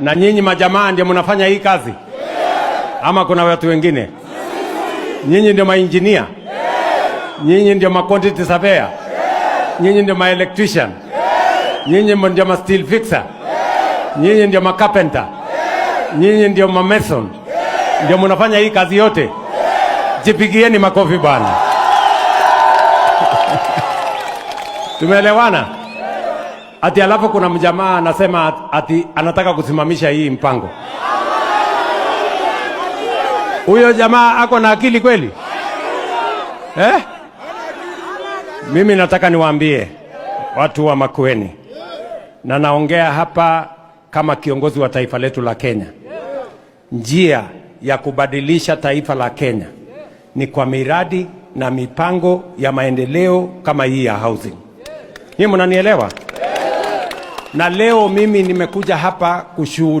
Na nyinyi majamaa ndio mnafanya hii kazi ama kuna watu wengine? Nyinyi ndio mainjinia? Nyinyi ndio ma quantity surveyor? Nyinyi ndio ma electrician? Nyinyi ndio ma steel fixer? Nyinyi ndio ma carpenter? Nyinyi ndio ma mason? Ndio mnafanya hii kazi yote? Jipigieni makofi bwana. Tumeelewana? Ati alafu kuna mjamaa anasema ati anataka kusimamisha hii mpango. Huyo jamaa ako na akili kweli eh? Mimi nataka niwaambie watu wa Makueni, na naongea hapa kama kiongozi wa taifa letu la Kenya. Njia ya kubadilisha taifa la Kenya ni kwa miradi na mipango ya maendeleo kama hii ya housing. Nyinyi mnanielewa? Na leo mimi nimekuja hapa kushuhudia